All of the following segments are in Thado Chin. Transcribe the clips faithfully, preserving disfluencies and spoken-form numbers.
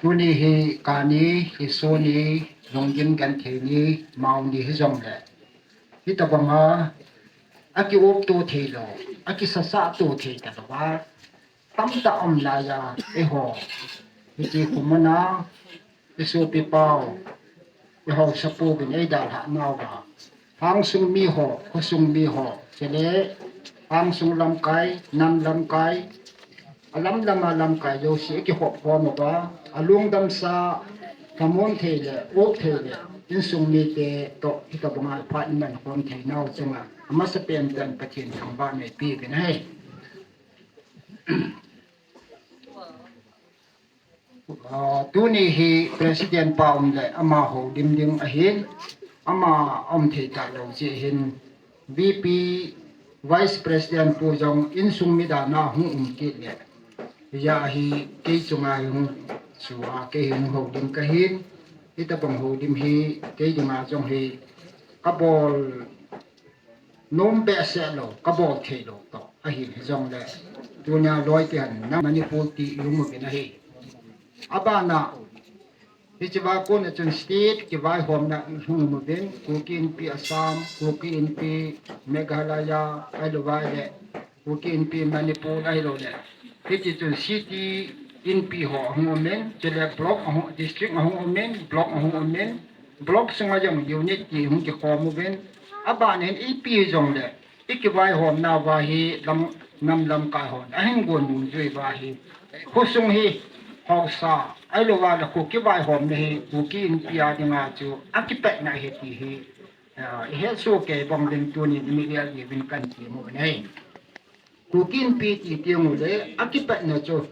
Tuni hi kani, hi suni, lunggim genthei ni, mao ni hijongle, hitabanga akiupto theilou, akisasahto thei talouva tamtah um laiya, eiho hiti khomuna, isopi pau, ihaosapu uvin eidalhah nauva, hangsung miho, khosung miho, chule hangsung lamkai, nam lamkai, alam lama lamkai jouse ikikhop khom uva, alungdamsa, thamon thei le, up thei le, insung mite toh hitabanga phat iman khom theinau chunga amasapen in Pathen thangvahna ipeuvin ahi. Ah, tuni hi President pa um le ama houlim ding ahin, ama um thei talou jeh hin, VP Vice President pu jong insung mi dana hung um kit le, hijeh a hi kei chunga hung sua, kei hung houlim kahin, hitabang houlim hi kei dinga jong hi kabol nom behseh lou, kabol theilou toh ahi, hijongle tunia loi kihen na Manipur ti i um uvin ahi. Abana, hichea kona chun state kivaihomna i hung um uvin, Kuki Inpi Assam, Kuki Inpi Meghalaya, ahilouvale Kuki Inpi Manipur ahiloule, hiti chun city Inpi ho ahung umin, chule block ahung, district ahung umin, block ahung umin, block sunga jong unit ti hung kikhom uvin, abana hin ipi jongle ikivaihomnauva hi lam, nam lamkai hon ahin gon dungjui uva hi, khosung hi haosa, ahilouvale kho kivaihomna hi Kuki Inpi a dinga chu akipatna ahi ti hi, ah, ihetsoh kei bang ding tunin imilel diuvin kahin temmu ahi. Kuki Inpi ti tengule akipatna chu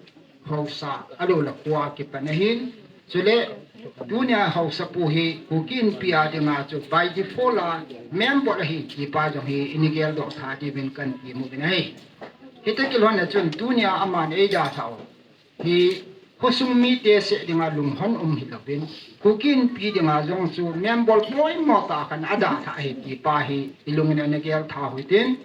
haosa, ahiloule kho akipat ahin, chule tunia haosapu hi Kuki Inpi a dinga chu by default a member ahi ti pa jong hi ina geldoh tha diuvin kahin temmu ahi. Hiti kilhonna chun tunia aman eidalhah u hi khosung mite seh dinga lunghon um hilouvin, Kuki Inpi dinga jong chu member poimo tah khat adalhah ahi ti pa hi ilungin ana gel tha u hitin,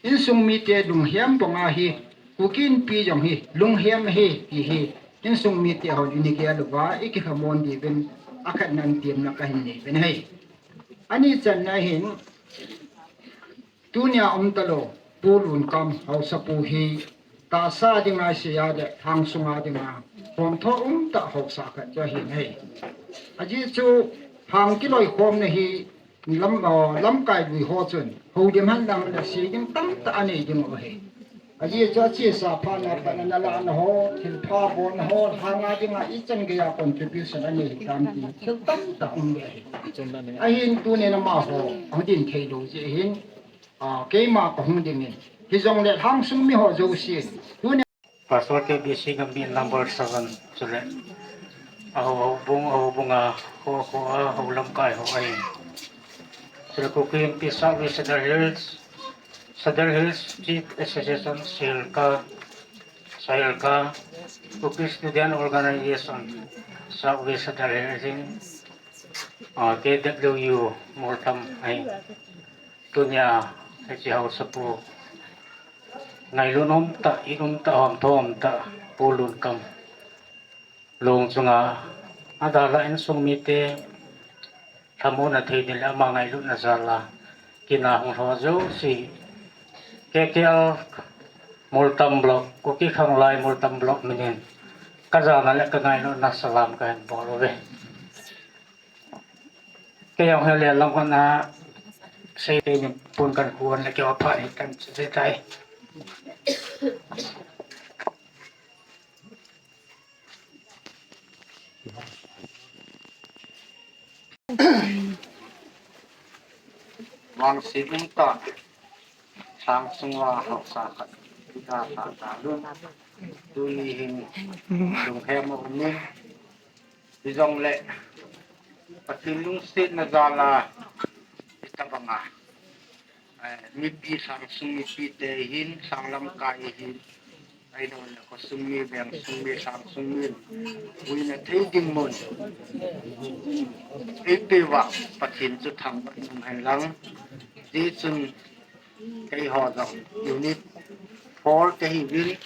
insung mite lunghem banga hi Kuki Inpi jong hi lunghem ahi ti hi insung mite hon ina gel uva ikilhamon diuvin akhatnan temna kahin neiuvin ahi. Ani channa hin, tunia umtalou Pu Lunkam haosapu hi tahsa dinga seija le lhang sunga dinga homtho umtah haosa khat chu ahin ahi. Ajeh chu lhang kiloikhomna hi lam, ah, lamkai lui ho chun houlim henlang le sei ding tamtah anei diu ahi. Ajeh chu achesa phatna pat analahna ho, thilpha bolna ho, lhanga dinga ichan geiya contribution anei hitam ti thil tamtah um ding ahi. Ahin tunin amaho ahung ding theilou jeh hin, ah, keima kahung dingin, hijongle lhangsung miho jousen, tunin Pastor K B C Gambih number seven, chule ahoubung, ahoubunga, kho, kho a hou lamkai ho ahin, chule Kuki Inpi South West Sadar Hills, Sadar Hills Chief Association, SAHILCA, SAHILCA, Kuki Student Organization South West Sadar Hills, ah, K W U Moltam ahin, tunia hiche haosapu ngailut umtah, it umtah, homtho umtah Pu Lunkam long chunga adalhah insung mite lhamonna thei ding le ama ngailutna jal a kin a hung lho jouse, K K L Moltam Block, Kuki Khanglai Moltam Block minin kajana le kangailutna salam kahin bol uve. Kei jong hile lam khat a sei tei ni pun kan kuan le kei apha ni kan sei tai. Vangset umtah, lhang sunga haosa khat, ida sa ta lun. Tuni hin lunghem a umin, hijongle Pathen lungsetna jal a, hitabanga, eh, mipi, lhangsung mipite hin, lhang lamkai hin, ahiloule khosung mi, vengsung mi, lhangsung mi, vuina thei ding mun eipeuva Pathen chu thangvah in um hen lang. Hijeh chun keiho jong Unit four te hiuvin,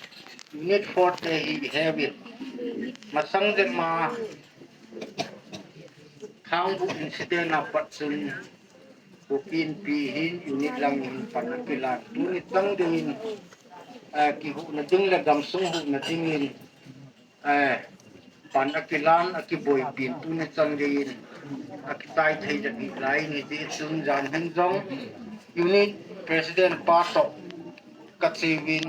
Unit four te hi iheuvin, Masang jep ma Thangbuh incident a pat chun Kuki Inpi hin unit lang hin pan akilan. Tuni chang dingin, eh, kihuhna ding le gamsung huhna dingin, eh, pan akilan, akiboipin tuni chang dingin akitai thei jep hi lai ni ti chun jan hin jong unit president pa toh kachiuvin